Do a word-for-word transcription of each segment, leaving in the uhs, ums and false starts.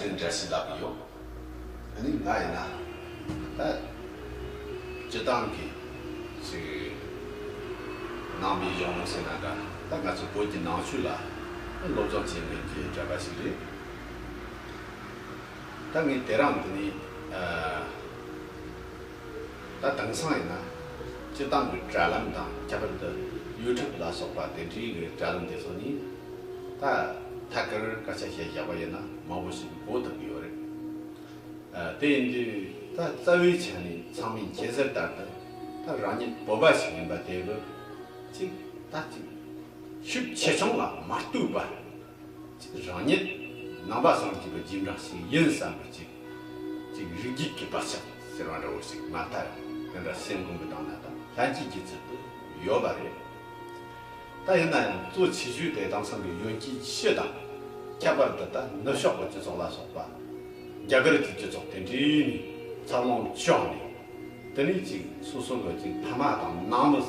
འགྲེལ་བཤད་ལབ་ཀྱི་ཡོད། ཨ་ནི་ང་ཡིན་ན་ད་སྤྱི་བཏང་གི་ཅིག་ནང་པའི་གཞུང་ལུགས་ཟེར་ན་འདྲ། ད་ང་ཚོ་བོད་ཀྱི་ནང་ཆོས་ལ་སློབ་སྦྱོང་བྱེད་མཁན་གྱི་གྲྭ་པ་ཞིག་རེད། ད་ངས་དེ་རིང་འདི་ནས་ཨ། ད་དེང་སང་ཡིན་ན་སྤྱིར་བཏང་གི་དྲ་ལམ་དང་ཁྱད་པར་དུ་ཡུ་ཊུབ་ལ་སོགས་པ་དེ་འདྲའི་གི་དྲ་ལམ་དེ་ཚོ་ནི་ད་ཐད་ཀར་སྐད་ཆ་བཤད་བཞག་པ་ཡིན་ན་མང་པོ་ཞིག་གི་གོ་ཐུབ་ཀྱི་ཡོད་རེད། ཨ། དེ་ཡིན་དུས་ད་རྩ་བའི་ཆ་ནས་ཚང་མས་མཁྱེན་གསལ་ལྟར་དུ་ད་རང་ཉིད་བོད་པ་ཞིག་ཡིན་པ་དེ་གི་ཅིག་ད་ཅིག་ཤུགས་ཆེ་ཆུང་ལ་མ་ལྟོས་པར། རང་ཉིད་ནང་པ་སངས་རྒྱས་པའི་རྗེས་འབྲང་ཞིག་ཡིན་བསམ་པའི་ཅིག་ཅིག་རིགས་རྒྱུད་ཀྱི་བག་ཆགས་ཟེར་བ་འདྲ་བོ་ཞིག་མ་མཐའ་ཡང་དེ་འདྲ་སེམས་ཁོང་གི་དང་ན་དང་ལྷན་སྐྱེས་ཀྱི་ཚུལ་དུ་ཡོད་པ་རེད། ད་ཡིན་ན་ཡང་གཙོ་ཆེ་ཤོས་དེ་དེང་སང་གི་གཞོན་སྐྱེས་སྤྱི་དང་ཁྱད་པར་དུ་ད་ནུབ་ཕྱོགས་ཀྱི་སྤྱི་ཚོགས་ལ་སོགས་པ་རྒྱ་གར་གྱི་སྤྱི་ཚོགས་དེ་འདྲའི་ནས་འཚར་ལོངས་བྱུང་ནས། དེ་ནས་ཅིག་སོ་སོ་གི་ཅིག་ཕ་མ་དང་ནང་མི།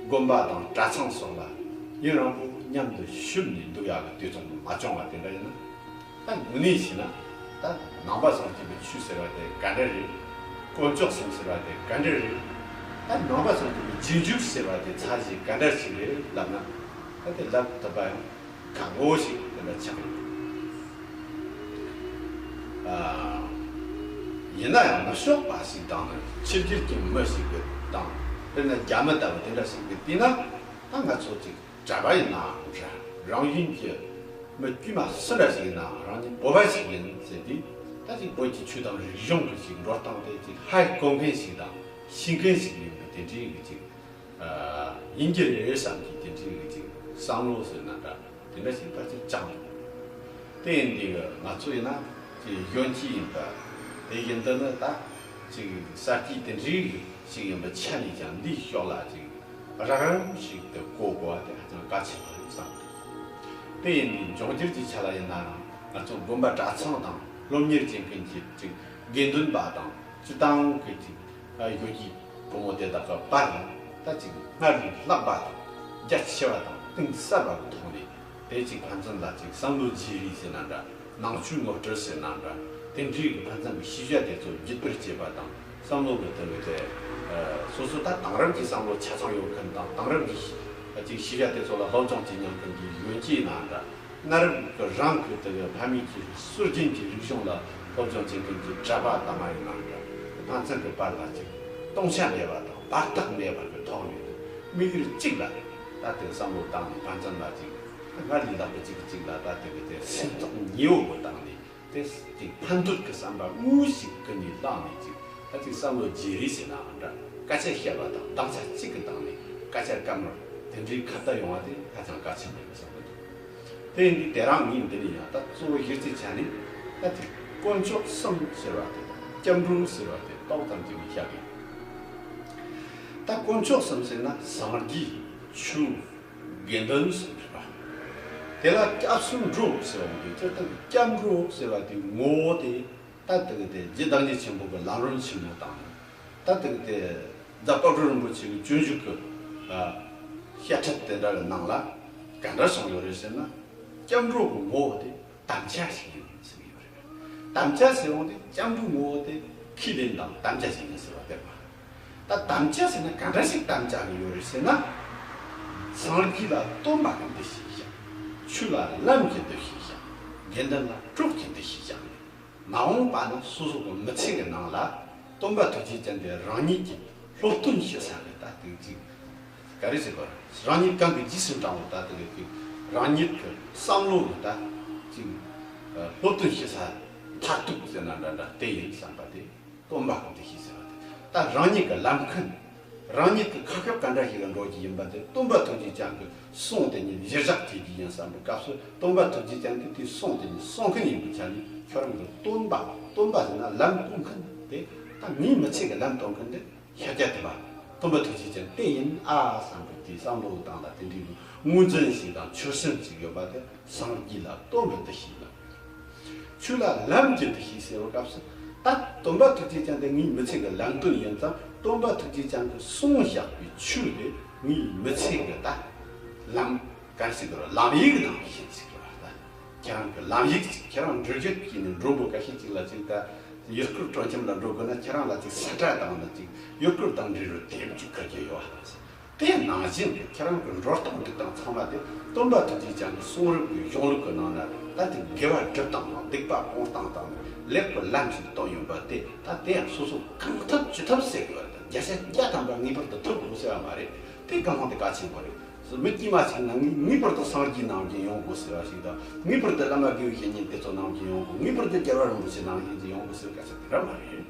དགོན་པ་དང་གྲྭ་ཚང་སོགས་ལ་ཡུན་རིང་པོ་མཉམ་དུ་ཞུགས་ནས་འདུག་ཡག་གི་དུས་ཚོད་མ་བྱུང་བ་དེ་འདྲ་ཡིན་ན། ད་དངོས་གནས་བྱས་ན་ད་ནང་པ་སངས་རྒྱས་པའི་ཆོས་ཟེར་བ་དེ་ག་འདྲ་རེད། དཀོན་མཆོག་གསུམ་ཟེར་བ་དེ་ག་འདྲ་རེད། ད་ནང་པ་སངས་རྒྱས་པའི་རྗེས་འཇུག་ཟེར་བ་དེ་ཚད་གཞི་ག་འདྲ་ཞིག་རེད་ལབ་ན། ད་དེ་ལབ་ཐུབ་པ་ཡང་གལ་ཆེན་པོ་ཞིག་དེ་འདྲ་ཆགས་ཡོད། ཨ། ཡིན་ན་ཡང་ནུབ་ཕྱོགས་པ་ཞིག་དང་ནི་ཕྱི་རྒྱལ་གྱི་མི་ཞིག་གི་དང་། དཔེར་ན་རྒྱ་མི་ལྟ་བུ་དེ་འདྲ་ཞིག་གི་བལྟས་ན། ད་ང་ཚོ་ཅིག་གྲྭ་པ་ཡིན་ནའང་འདྲ། རང་བཞིན་གྱི་མི་དཀྱུས་མ་སུ་འདྲ་ཞིག་ཡིན་ནའང་རང་ཉིད་བོད་པ་ཞིག་ཡིན་ཟེར་དུས། ད་ཅིག་བོད་ཀྱི་ཆོས་དང་རིག་གཞུང་གི་ཅིག་འགྲོ་སྟངས་དེ་ཅིག་ཧ་གོ་མཁན་ཞིག་དང་ཤེས་མཁན་ཞིག་ཡིན་པའི་དེ་འདྲའི་གི་ཅིག་ཡིན་གྱི་རེད་བསམ་གྱི་དེ་འདྲའི་གི་ཅིག་བསམ་བློ་ཟེར་ན་འདྲ། དེ་འདྲ་ཞིག་ཕལ་ཆེར་བཅངས་འདུག་དེ་ཡིན་དུས་ང་ཚོ་ཡིན་ན་ཅིག་གཞོན་སྐྱེས་ཡིན་པ། དེ་བཞིན་དུ་ནི་ད་ཅིག་གསར་སྐྱེས་དེ་འདྲའི་ཞིག་ཡིན་པའི་ཆ་ནས་ཀྱང་འདིའི་ཕྱོགས་ལ་ཅིག་རགས་རིམ་ཞིག་ཏུ་གོ་དགོས་པ་དེ་ཧ་ཅང་གལ་ཆེན་པོ་རེད་བསམ་འདུག་དེ་ཡིན་དུས་འབྱུང་འགྱུར་གྱི་ཆ་ལ་ཡིན་ན་ང་ཚོ་དགོན་པ་གྲྭ་ཚང་དང་སློབ་གཉེར་བྱེད་མཁན་གྱི་ཅིག་དགེ་འདུན་པ་དང་སྤྱི་བཏང་གི་ཅིག་གཞོན་སྐྱེས་ཕོ་མོ་དེ་དག་གི་བར་ལ་ད་ཅིག་སྔར་ལས་ལྷག་པ་དང་རྒྱ་ཆེ་བ་དང་གཏིང་ཟབ་པ་གི་ཐོག་ནས། དེ་ཅིག་ཕན་ཚུན་ལ་ཅིག་བསམ་བློ་བརྗེ་རེས་ཟེར་ན་འདྲ། ནང་ཆོས་ངོ་སྤྲོད་ཟེར་ན་འདྲ། དེ་འདྲའི་གི་ཕན་ཚུན་གྱི་ཤེས་བྱ་དེ་ཚོ་བརྒྱུད་སྤེལ་བྱེད་པ་དང་། བསམ་བློ་གི་དེ་བས་དེ། སོ་སོ་ད་དེང་རབས་ཀྱི་བསམ་བློ་ཆ་ཚང་ཡོད་མཁན་དང་། དེང་རབས་ཀྱི་ཅིག་ཤེས་བྱ་དེ་ཚོ་ལ་སློབ་སྦྱོང་བྱེད་མྱོང་མཁན་གྱི་གཞོན་སྐྱེས་ཡིན་ན་འདྲ། གནའ་རབས་ཀྱི་རང་གི་དེ་བས་ཕ་མེས་ཀྱི་སྲོལ་རྒྱུན་གྱི་རིག་གཞུང་ལ་སློབ་སྦྱོང་བྱེད་མཁན་གྱི་གྲྭ་པ་དམ་པ་ཡིན་ན་འདྲ། ཕན་ཚུན་གྱི་བར་ལ་ཅིག་སྟོང་ཆ་མེད་པ་དང་བར་ཐག་མེད་པ་གི་ཐོག་ནས། དམིགས་ཡུལ་གཅིག་ལ་ད་དེ་བསམ་བློ་བཏང་ནས་ཕན་ཚུན་ལ་ཅིག་སྔར་ལས་ལྷག་པའི་གཅིག་གིས་གཅིག་ལ་ད་དེ་གི་དེ་སེམས་ཐག་ཉེ་བོ་གི་བཏང་ནས། དེ་ཅིག་ཕན་འདོད་ཀྱི་བསམ་པ་དངོས་ཤིག་ཀུན་ནས་བསླངས་ནས་ཅིག་ད་ཅིག་བསམ་བློ་བརྗེ་རེས་ཟེར་ནའང་འདྲ། སྐད་ཆ་བཤད་པ་དང་དམ་བཅའ་གཅིག་གི་སྟེང་ནས་སྐད་ཆ་སྐམ་པར་དེ་འདྲའི་ཁ་བརྡ་ཡོང་བ་དེ་ཧ་ཅང་གལ་ཆེན་པོ་ཡིན་བསམ་གི་འདུག་དེ་ཡིན་དུས་དེ་རིང་ངས་འདི་ནས་ཡང་ད་གཙོ་བོ་གཞི་རྩའི་ཆ་ནས་ད་ཅིག་དཀོན་མཆོག་གསུམ་ཟེར་བ་དེ་དང་སྐྱབས་འགྲོ་ཟེར་བ་དེ་ཏོག་ཙམ་ཅིག་བཤད་གི་ཡིན། ད་དཀོན་མཆོག་གསུམ་ཟེར་ན་སངས་རྒྱས། ཆོས། དགེ་འདུན་གསུམ་རེད་པ། དེ་ལ་སྐྱབས་སུ་འགྲོ་ཟེར་བ་དེ་སྤྱིར་བཏང་གི་སྐྱབས་འགྲོ་ཟེར་བ་དེའི་ངོ་བོ་དེ། ད་དེ་གི་དེ་རྗེ་བདག་ཉིད་ཆེན་པོ་གི་ལམ་རིམ་ཆེན་མོ་དང་། ད་དེ་གི་དེ་རྫ་དཔལ་སྤྲུལ་རིན་པོ་ཆེ་གི་སྤྱོད་འཇུག་གི་ཨ་བཤད་ཁྲིད་དེ་འདྲ་གི་ནང་ལ་ག་འདྲ་གསུངས་ཡོད་རེད་ཟེར་ན། སྐྱབས་འགྲོ་གི་ངོ་བོ་དེ་དམ་བཅའ་ཞིག་ཡིན་ཟེར་གི་ཡོད་རེད། དམ་བཅའ་ཟེར་བ་དེ་སྐྱབས་འགྲོའི་ངོ་བོ་དེ་ཁས་ལེན་དང་དམ་བཅའ་ཞིག་ཡིན་ཟེར་བ་དེ་རེད་པ། ད་དམ་བཅའ་ཟེར་ན་ག་འདྲ་ཞིག་དམ་བཅའ་གི་ཡོད་རེད་ཟེར་ན། སངས་རྒྱས་ལ་སྟོན་པ་གི་འདུ་ཤེས་བཞག་ཆོས་ལ་ལམ་གྱི་འདུ་ཤེས་བཞག་དགེ་འདུན་ལ་གྲོགས་ཀྱི་འདུ་ཤེས་བཞག་ནས། མ་འོངས་པ་ན་སོ་སོ་གི་མི་ཚེ་གི་ནང་ལ་སྟོན་པ་ཐུགས་རྗེ་ཅན་དེ་རང་ཉིད་ཀྱི་སློབ་སྟོན་ཞུ་ས་གི་ད་དེ་ཅིག་ག་རེ་ཟེར་དགོས་རེད། རང་ཉིད་གང་གི་རྗེས་སུ་འབྲང་བ་ད་དེ་གི་ཅིག་རང་ཉིད་ཀྱི་བསམ་བློ་གི་ད་ཅིག་སློབ་སྟོན་ཞུ་ས་མཐར་ཐུག་ཟེར་ན་འདྲ་འདྲ་དེ་ཡིན་བསམ་པ་དེ། སྟོན་པ་གི་འདུ་ཤེས་ཟེར་བ་དེ། ད་རང་ཉིད་ཀྱི་ལམ་མཁན། རང་ཉིད་ཀྱི་ཁ་ཤོག་ག་འདྲ་ཞིག་ལ་འགྲོ་རྒྱུ་ཡིན་པ་དེ་སྟོན་པ་ཐུགས་རྗེ་ཅན་གྱི་གསུང་དེ་ཉིད་གཞིར་བཞག་བྱེད་རྒྱུ་ཡིན་བསམ་པའི་སྐབས་སུ། སྟོན་པ་ཐུགས་རྗེ་ཅན་གྱིས་དེའི་གསུང་དེ་ཉིད་གསུང་མཁན་ཡིན་པའི་ཆ་ནས། ཁྱོད་རང་གི་སྟོན་པ། སྟོན་པ་ཟེར་ན་ལམ་སྟོན་མཁན་དེ། ད་ངའི་མི་ཚེ་གི་ལམ་སྟོན་མཁན་དེ་ཤཱཀྱ་ཐུབ་པ་སྟོན་པ་ཐུགས་རྗེ་ཅན་དེ་ཡིན་ཨ་བསམ་པའི་དེའི་བསམ་བློ་དང་ལ་དེ་འདྲའི་ངོས་འཛིན་ཞིག་དང་ཆོད་སེམས་ཤིག་ཡོད་པ་དེ། སངས་རྒྱས་ལ་སྟོན་པའི་འདུ་ཤེས་ལ། ཆོས་ལ་ལམ་གྱི་འདུ་ཤེས་ཟེར་བའི་སྐབས་སུ། ད་སྟོན་པ་ཐུགས་རྗེ་ཅན་དེ་ངའི་མི་ཚེ་གི་ལམ་སྟོན་ཡིན་ཙང་། སྟོན་པ་ཐུགས་རྗེ་ཅན་གྱིས་གསུངས་བཞག་པའི་ཆོས་དེ་ངའི་མི་ཚེ་གི་ད་ལམ་ག་རེ་ཟེར་དགོས་རེད། ལམ་ཡིག་ནང་བཞིན་ཟེར་དགོས་རེད་ད། ཁྱེད་རང་གི་ལམ་ཡིག་ཅིག་ཁྱེད་རང་འགྲུལ་བཞུད་ཀྱིས་ནས་འགྲོ་དགོས། ཁ་ཤས་ཅིག་ལ་ཅིག་ད་ཡུལ་སྐོར་སྤྲོ་འཆམ་ལ་འགྲོ་དགོས་ན། ཁྱེད་རང་ལ་ཅིག་ས་ཁྲ་དང་ལ་ཅིག་ཡུལ་སྐོར་དང་འབྲེལ་བའི་དེབ་ཅིག་ཁུར་གྱི་ཡོད་ཨ། དེ་ནང་བཞིན་གྱི་ཁྱེད་རང་གི་འགྲོ་སྟངས་འདུག་སྟངས་ཚང་མ་དེ་སྟོན་པ་ཐུགས་རྗེ་ཅན་གྱི་གསུང་རབ་ཀྱི་གཞུང་ལུགས་ཀྱི་ནང་ན། ད་དེ་དགེ་བ་སྒྲུབ་སྟངས་དང་སྡིག་པ་སྤོང་སྟངས་དང་ལེགས་པའི་ལམ་ཞིག་སྟོན་ཡོད་པ་དེ། ད་དེ་ཡང་སོ་སོ་གང་ཐུབ་ཅི་ཐུབ་ཟེར་དགོས་པ་རེད། བརྒྱ་ཆ་བརྒྱ་ཐམ་པ་ངེས་པར་དུ་ཐུབ་དགོས་ཟེར་བ་མ་རེད། དེ་གང་ལྟར་དེ་གལ་ཆེན་པོ་རེད། མི་དཀྱུས་མ་ཞིག་ན་ངེས་པར་དུ་སངས་རྒྱས་ནང་བཞིན་ཡོང་དགོས་ཟེར་བ་ཞིག་དང་། ངེས་པར་དུ་བླ་མ་དགེ་བའི་བཤེས་གཉེན་དེ་ཚོ་ནང་བཞིན་ཡོང་དགོས། ངེས་པར་དུ་རྒྱལ་བ་རིན་པོ་ཆེ་ནང་བཞིན་ཡོང་དགོས་ཟེར་བ་སྐད་ཆ་དེ་འདྲ་མ་རེད།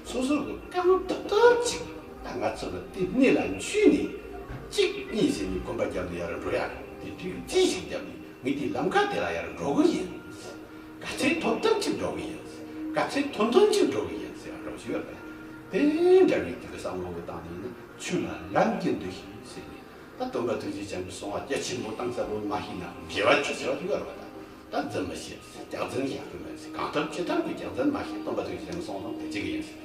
སོ་སོ་གི་གང་ཐུབ་ཐུབ་ཅིག་ད་ང་ཚོ་གི་དེ་སྣེ་ལ་འཇུས་ནས་གཅིག་གཉིས་ཟེར་ནས་གོམ་པ་རྒྱབ་ནས་ཡར་འགྲོ་ཡ་རེད། དེ་དུས་རྩིས་ཤིག་བརྒྱབ་ནས་ངས་དེའི་ལམ་ཁ་དེ་ལ་ཡར་འགྲོ་གི་ཡིན། ག་ཚོད་ཐོབ་ཐབས་ཅིག་འགྲོ་གི་ཡིན། ག་ཚོད་ཐོན་ཐོན་ཅིག་འགྲོ་གི་ཡིན་ཟེར་བ་འདྲ་བོ་ཞིག་ཡོད་རེད། དེ་འདྲ་བའི་དུས་ཀྱི་བསམ་བློ་གི་སྟེང་ནས་ནི་ཆོས་ལ་ལམ་གྱི་འདུ་ཤེས་ཟེར་ནས། ད་སྟོན་པ་ཐུགས་རྗེ་ཅན་གྱི་གསུང་བ་རྒྱ་ཆེན་པོ་གཏིང་ཟབ་པོ་མ་ཤེས་ན་དགེ་བ་ཆོས་ཟེར་བ་དེ་ཡོད་རེད་པ། ད་ད་རྫུན་མི་བཤད། རྒྱག་རྫུན་བཤད་གི་མེད་ཟེར། གང་ཐུབ་ཅི་ཐུབ་ཀྱིས་རྒྱག་རྫུན་མ་བཤད། སྟོན་པ་ཐུགས་རྗེ་ཅན་གྱི་གསུང་དང་དེ་གཅིག་ཡིན་ཟེར།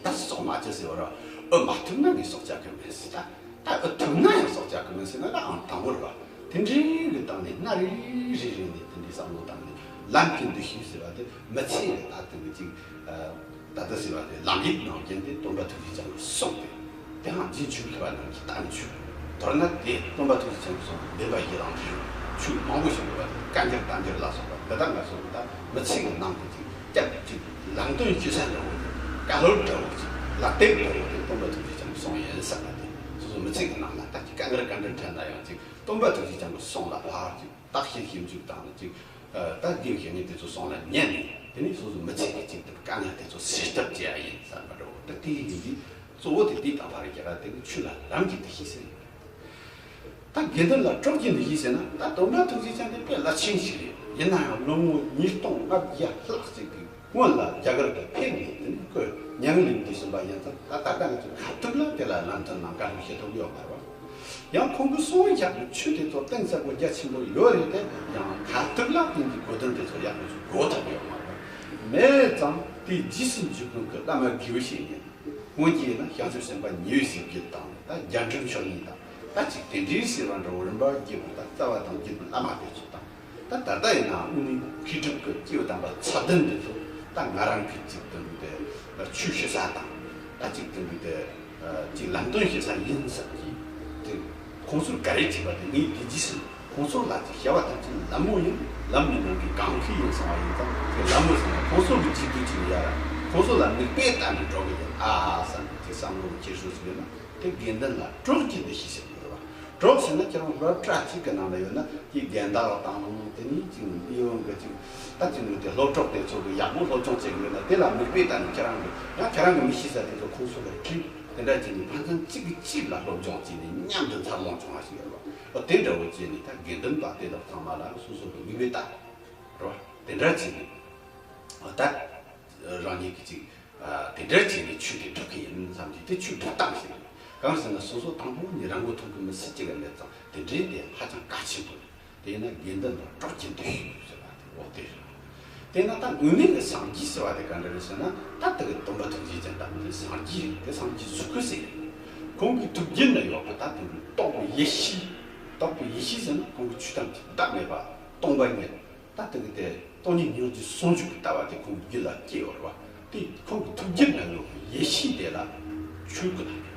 ད་སྲོག་མ་གཅོད་ཟེར་བ་ར། འུ་མ་ཐུབ་ན་ངས་སྲོག་གཅོད་གི་མེད་ཟེར། ད་ད་འུ་ཐུབ་ན་ཡང་སྲོག་གཅོད་གི་མེད་ཟེར་ན་ད་ཨང་དང་པོ་རེད་པ། དེ་འདྲའི་གི་སྟེང་ནས་སྣ་རེ་རེ་རེ་ནས་དེ་འདྲའི་བསམ་བློ་བཏང་ནས་ལམ་གྱི་འདུ་ཤེས་ཟེར་བ་དེ་མི་ཚེ་རེ་ད་དེ་འདྲ་ཅིག་ད་ལྟ་ཟེར་བ་དེ་ལམ་ཡིག་ནང་བཞིན་དེ་སྟོན་པ་ཐུགས་རྗེ་ཅན་གྱིས་གསུངས་ཏེ། དེ་ཧང་ཅིན་ཆོས་ལྷ་བ་རྣམས་ཀྱིས་བལྟ་ནས་ཆོས། མདོར་ན་དེ་སྟོན་པ་ཐུགས་རྗེ་ཅན་གྱིས་གསུངས་པའི་བདེན་པ་ཡི་རང་བཞིན་ཆོས་མང་པོ་ཞིག་ཡོད་པ་དེ་བཀའ་འགྱུར་བསྟན་འགྱུར་ལ་སོགས་པ་འདི་དག་ང་ཚོ་ད་མི་ཚེ་གི་ནང་དུ་ཅིག་སྐྱབས་ཅིག་ལམ་སྟོན་ཞུ་ས་འདྲ་བོ་དེ། བཀའ་སློབ་འདྲ་བོ་ཅིག་ལག་དེབ་འདྲ་བོ་དེ་སྟོན་པ་ཐུགས་རྗེ་ཅན་གྱིས་གསུངས་ཡིན་བསམ་པ་དེ། སོ་སོ་མི་ཚེ་གི་ནང་ལ་ད་ཅིག་དཀའ་ངལ་ག་འདྲ་འཕྲད་ན་ཡང་ཅིག་སྟོན་པ་ཐུགས་རྗེ་ཅན་གྱི་གསུང་ལ་ཕར་ཅིག་བརྟག་དཔྱད་ཞིབ་འཇུག་དང་ཅིག་ད་དགེ་བའི་བཤེས་གཉེན་དེ་ཚོ་གསུང་ལ་ཉན་ནས། དེ་ནས་སོ་སོ་མི་ཚེ་གི་ཅིག་དེ་དཀའ་ངལ་དེ་ཚོ་སེལ་ཐབས་བྱེད་ཡ་ཡིན་བསམ་པ་འདྲ་བོ། ད་དེ་ཡིན་དུས་གཙོ་བོ་དེ་དེའི་དང་བར་རྒྱ་གར་དེ་གི་ཆོས་ལ་ལམ་གྱི་འདུ་ཤེས་ཟེར་ཡོད། ད་དགེ་འདུན་ལ་གྲོགས་ཀྱི་འདུ་ཤེས་ཟེར་ན། ད་སྟོན་པ་ཐུགས་རྗེ་ཅན་དེ་དཔེ་རླབས་ཆེན་ཞིག་རེད། ཡིན་ན་ཡང་ལོ་ངོ་ཉིས་སྟོང་ལྔ་བརྒྱ་ལྷག་ཅིག་གི་སྔོན་ལ་རྒྱ་གར་དུ་ཕེབས་ནས་དེ་ནས་ཁོས་མྱ་ངན་ལས་འདས་ཟིན་པ་ཡིན་ཙང་། ད་ད་ལྟ་ང་ཚོ་ག་ཐུབ་ལ་དེ་ལ་ལམ་སྟོན་གནང་བཀའ་སློབ་བྱེད་ཐུབ་ཡོད་མ་རེད་པ། ཡང་ཁོང་གིས་གསུངས་བཞག་པའི་ཆོས་དེ་ཚོ་གཏིང་ཟབ་པོ་རྒྱ་ཆེན་པོ་ཡོད་རེད་དེ། ཡང་ག་ཐུབ་ལ་དེ་འདྲའི་གོ་དོན་དེ་ཚོ་ཡག་པོ་ཞིག་གོ་ཐུབ་ཡོད་མ་རེད་པ། མེད་ཙང་དེའི་རྗེས་སུ་འཇུག་མཁན་གྱི་བླ་མ་དགེ་བའི་བཤེས་གཉེན། སྔོན་གྱི་ཡིན་ན་བྱང་ཆུབ་སེམས་དཔའ་ཉེ་བའི་གཟིགས་རྒྱུད་དང་། ད་རྒྱ་འབྲིང་མཆོག་གཉིས་དང་། ད་ཅིག་དེ་འདྲའི་ཟེར་བ་འདྲ་བོ་རིམ་པ་བརྒྱུད་པ་ད་རྩ་བ་དང་བརྒྱུད་པའི་བླ་མ་དེ་ཚོ་དང་། ད་ད་ལྟ་ཡིན་ནའང་དངོས་གནས་མཁས་གྲུབ་ཀྱི་སྐྱེས་བུ་དམ་པ་ཚད་ལྡན་དེ་ཚོ་ད་ང་རང་གི་ཅིག་དེ་འདྲ་དེ་ཆོས་ཞུ་ས་དང་། ད་ཅིག་དེ་འདྲ་དེ་ཅིག་ལམ་སྟོན་ཞུ་ས་ཡིན་བསམ་གྱི་དེ། ཁོང་ཚོར་ག་རེ་བྱས་པ་དེ་ངས་དེ་རྗེས་སུ་ཁོང་ཚོ་ལ་ཅིག་བྱ་བ་ཐམས་ཅད་ལམ་མོ་ཡིན། ལམ་ནི་ནང་གི་གང་ཁེ་ཡིན་གསུང་བ་ཡིན་ཙང་། དེ་ལམ་མོ་ཟེར་ན་ཁོང་ཚོ་གི་བྱེད་དུས་ཅིག་ཡ་ར། ཁོང་ཚོ་ལ་མིག་དཔེ་ལྟ་ནས་འགྲོ་གི་ཡིན་ཨ་བསམ་གྱི་དེ་བསམ་བློ་ཁྱེར་སོ་ཞིག་ཡོད་ན། དེ་དགེ་འདུན་ལ་གྲོགས་ཀྱི་འདུ་ཤེས་ཟེར་གྱི་ཡོད་རེད་པ། གྲོགས་ཟེར་ན་ཁྱེད་རང་སློབ་གྲྭ་གཅིག་གི་ནང་ལ་ཡོད་ན་དེ་རྒན་བདག་དང་དེ་ནས་ཅིག་འདི་ཡོང་གི་ཅིག་ད་ཅིག་ནས་དེ་སློབ་གྲོགས་དེ་ཚོ་གི་ཡག་པོ་སློབ་སྦྱོང་བྱེད་གི་ཡོད་ན། དེ་ལ་མིག་དཔེ་ལྟ་ནས་ཁྱེད་རང་གི་ཡང་ཁྱེད་རང་གི་མི་ཤེས་ས་དེ་ཚོ་ཁོང་ཚོ་ལ་དྲིས། དེ་འདྲ་བྱས་ནས་ཕན་ཚུན་གཅིག་གིས་གཅིག་ལ་སློབ་སྦྱོང་བྱས་ནས་མཉམ་དུ་འཚར་ལོངས་བྱུང་བ་ཞིག་ཡོད་རེད་པ། དེ་འདྲ་བོ་བྱས་ནས་ད་དགེ་འདུན་པ་དེ་དག་ཚང་མ་ལ་སོ་སོ་གི་མིག་དཔེ་ལྟ་རེད་པ། དེ་འདྲ་བྱས་ནས་ད་རང་ཉིད་ཀྱི་ཅིག་དེ་འདྲ་བྱས་ནས་ཆོས་དེ་སྒྲུབ་ཀྱི་ཡིན་བསམ་གྱི་དེ་ཆོས་སྒྲུབ་སྟངས་ཤིག་རེད། གང་ཟེར་ན་སོ་སོ་དང་པོ་ནས་རང་མགོ་ཐོན་གྱི་མི་སུ་གཅིག་ལ་མེད་ཙང་དེ་འདྲའི་དེ་ཧ་ཅང་གལ་ཆེན་པོ་རེད། དེས་ན་དགེ་འདུན་དང་གྲོགས་ཀྱི་འདུ་ཤེས་ཟེར་བ་དེ་འོ་དེ་རེད། དེས་ན་ད་དངོས་གནས་ཀྱི་སངས་རྒྱས་ཟེར་བ་དེ་ག་འདྲ་རེད་ཟེར་ན། ད་དེ་གི་སྟོན་པ་ཐུགས་རྗེ་ཅན་དང་དེ་སངས་རྒྱས་དེ་སངས་རྒྱས་གཟུགས་སྐུ་ཟེར། ཁོང་གི་ཐུགས་རྒྱུད་ན་ཡོད་པ་ད་དེ་གི་རྟོགས་པའི་ཡེ་ཤེས། རྟོགས་པའི་ཡེ་ཤེས་ཟེར་ན་ཁོང་གི་ཆོས་ཐམས་ཅད་བདག་མེད་པ་སྟོང་པ་ཉིད། ད་དེ་གི་དེ་སྟོང་ཉིད་སྙིང་རྗེ་ཟུང་འཇུག་གི་ལྟ་བ་དེ་ཁོང་གི་རྒྱུད་ལ་སྐྱེས་ཡོད་རེད་པ། དེ་ཁོང་གི་ཐུགས་རྒྱུད་ན་ཡོད་པའི་ཡེ་ཤེས་དེ་ལ་ཆོས་སྐུ་ལབ་ཡོད་རེད།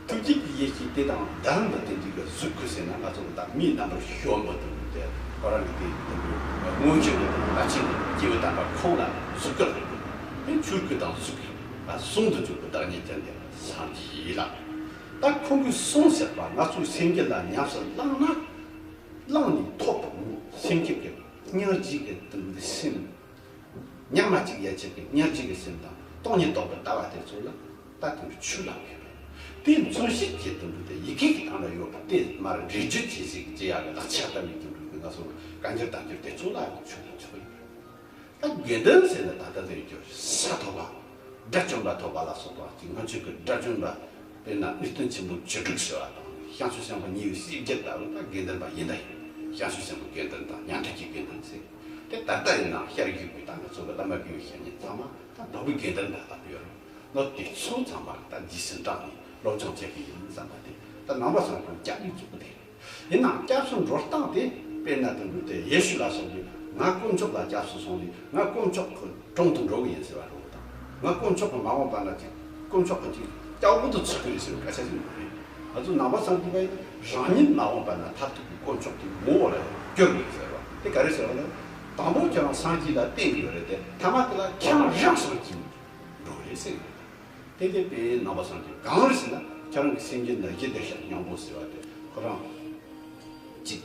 ཐུགས་རྒྱུད་ཀྱི་ཡེ་ཤེས་དེ་དང་ལྡན་པ་དེ་འདྲའི་གི་གཟུགས་སྐུ་ཟེར་ན། ང་ཚོ་གི་ད་མིའི་རྣམ་པར་བྱོན་པ་དེ་འདྲ་དེ་ཁོ་རང་གི་དེ་དེ་འདྲའི་མངོན་སྤྱོད་ཀྱི་བླ་ཆེན་གྱི་སྐྱེས་བུ་དམ་པ་ཁོང་ལ་གཟུགས་སྐུ་ལབ་ཡོད་རེད། དེ་ཆོས་སྐུ་དང་གཟུགས་སྐུ་ཟུང་དུ་འཇུག་པའི་བདག་ཉིད་ཅན་དེ་ལ་སངས་རྒྱས་ལབ། ད་ཁོང་གིས་གསུངས་ཟེར་པ་ང་ཚོའི་སེམས་རྒྱུད་ལ་ཉམས་སུ་བླངས་ན། བླངས་ནས་ཐོབ་པའི་སེམས་རྒྱུད་ཀྱི་སྙིང་རྗེ་གི་དེ་འདྲའི་སེམས། ཉམས་ལ་གཅིག་ཡ་གཅིག་གི་སྙིང་རྗེ་གི་སེམས་དང་སྟོང་ཉིད་རྟོགས་པའི་ལྟ་བ་དེ་ཚོ་ལ་ད་དུང་ཆོས་ལབ་ཡོད་པས། དེ་མཚོན་བྱེད་ཀྱི་དུམ་བུ་དེ་ཡི་གེ་གི་སྟེང་ལ་ཡོད་པ་དེ་མར་འགྲེལ་བརྗོད་བྱེད་ཟིག་ཅེས་ཡག་གི་ལག་ཆ་ལྟ་བུའི་དུམ་བུ་གི་ང་ཚོ་བཀའ་འགྱུར་བསྟན་འགྱུར་དེ་ཚོ་ལ་ཡང་ཆོས་ལ་ཆོས་ཡོད། ད་དགེ་འདུན་ཟེར་ན་ད་ལྟ་དེ་ཚོ་ས་ཐོབ་པ། དགྲ་བཅོམ་པ་ཐོབ་པ་ལ་སོགས་པ་ཅིག་སྔོན་ཆད་ཀྱི་དགྲ་བཅོམ་པ། དཔེར་ན་གནས་བརྟན་ཆེན་པོ་བཅུ་དྲུག་ཟེར་བ་དང་། བྱང་ཆུབ་སེམས་དཔའ་ཉེ་བའི་གཟིགས་རྒྱུད་ལྟ་བུ་ད་དགེ་འདུན་པ་ཡིན་ད་ཡིན། བྱང་ཆུབ་སེམས་དཔའི་དགེ་འདུན་དང་ཉན་ཐོས་ཀྱི་དགེ་འདུན་ཟེར། དེ་ད་ལྟ་ཡིན་ནའང་ཤར་བཞུགས་པའི་ད་ང་ཚོ་གི་བླ་མ་དགེ་བའི་བཤེས་གཉེན་ཚང་མ་ད་ནོར་བུའི་དགེ་འདུན་ད་ལྟ་བུ་ཡོད་རེད། ནོར་དེ་ཚོ་ཚང་མ་ད་རྗེས་སུ་འབྲངས་ནས་སློབ་སྦྱོང་བྱེད་ཀྱི་ཡིན་བསམ་པ་དེ་ད་ནང་པ་སངས་རྒྱས་སྐྱབས་ཡུལ་གཙོ་བོ་དེ་རེད། ཡིན་ནའང་སྐྱབས་སུ་འགྲོ་སྟངས་དེ་ དཔེར་ན་དུ་འགྲོ་དེ་ཡེ་ཤུ་ལ་སོགས་ཀྱིས་ང་དཀོན་མཆོག་ལ་སྐྱབས་སུ་སོང་ནས་ང་དཀོན་མཆོག་གི་དྲུང་དུ་འགྲོ་གི་ཡིན་ཟེར་བ་འགྲོ་གི་དང་། ང་དཀོན་མཆོག་གི་མ་འོངས་པ་ན་ཅིག་དཀོན་མཆོག་གི་ཅིག་སྐྱབས་འོག་ཏུ་ཚུད་ཀྱི་རེད་ཟེར་བའི་སྐད་ཆ་ཞིག་མ་རེད། ང་ཚོ་ནང་པ་སངས་རྒྱས་པ་ཡིན་ན་རང་ཉིད་མ་འོངས་པ་ན་མཐར་ཐུག་གི་དཀོན་མཆོག་གི་ངོ་བོ་ལ་གྱུར་ཡོད་ཟེར་བ་དེ་ག་རེ་ཟེར་བ་ན། དང་པོ་ཁྱེད་རང་སངས་རྒྱས་ལ་བརྟེན་ཡོད་རེད་དེ་ཐ་མ་དེ་ལ་ཁྱེད་རང་རང་སངས་རྒྱས་འགྲོ་རེད་ཟེར་ཡོད། དེ་དེ་དཔེ་ནང་པ་སངས་རྒྱས་གང་རེད་ཟེར་ན་ཁྱེད་རང་གི་སེམས་ཅན་ལ་ཡིད་བདེ་ཞག་སྙོམས་པོ་ཟེར་བ་དེ་ཁོ་རང་ཅིག་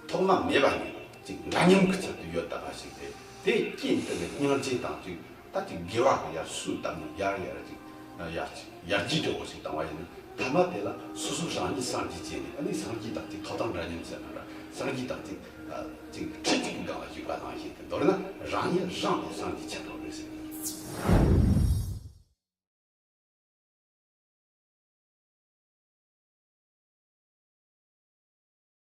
ཐོག་མ་མེད་པ་ནས་ཅིག་འདྲ་མཉམ་གྱི་ཚུལ་དུ་ཡོད་བསྡད་པ་ཞིག་རེད། དེ་རྐྱེན་དེ་ལས་སྙིང་རྗེ་དང་ཅིག་ད་ཅིག་དགེ་བ་གི་ཡར་སུ་བཏབ་ནས་ཡར་ཡར་ཅིག་ཡར་ཅིག་ཡར་རྒྱས་འགྲོ་བ་ཞིག་བཏང་བ་ཡིན་ན་ཐ་མ་དེ་ལ་སོ་སོ་རང་ཉིད་སངས་རྒྱས་བྱས་ནས་ཨ་ནི་སངས་རྒྱས་དང་ཅིག་ཐོབ་ཐང་འདྲ་མཉམ་ཟེར་ན་འདྲ་སངས་རྒྱས་དང་ཅིག་ཅིག་ཁྲི་གཅིག་གི་སྒང་ལ་བཞུགས་པ་ནང་བཞིན་དུ་མདོར་ན་རང་ཉིད་རང་ནས་སངས་རྒྱས་ཆགས་འགྲོ་རེད་ཟེར།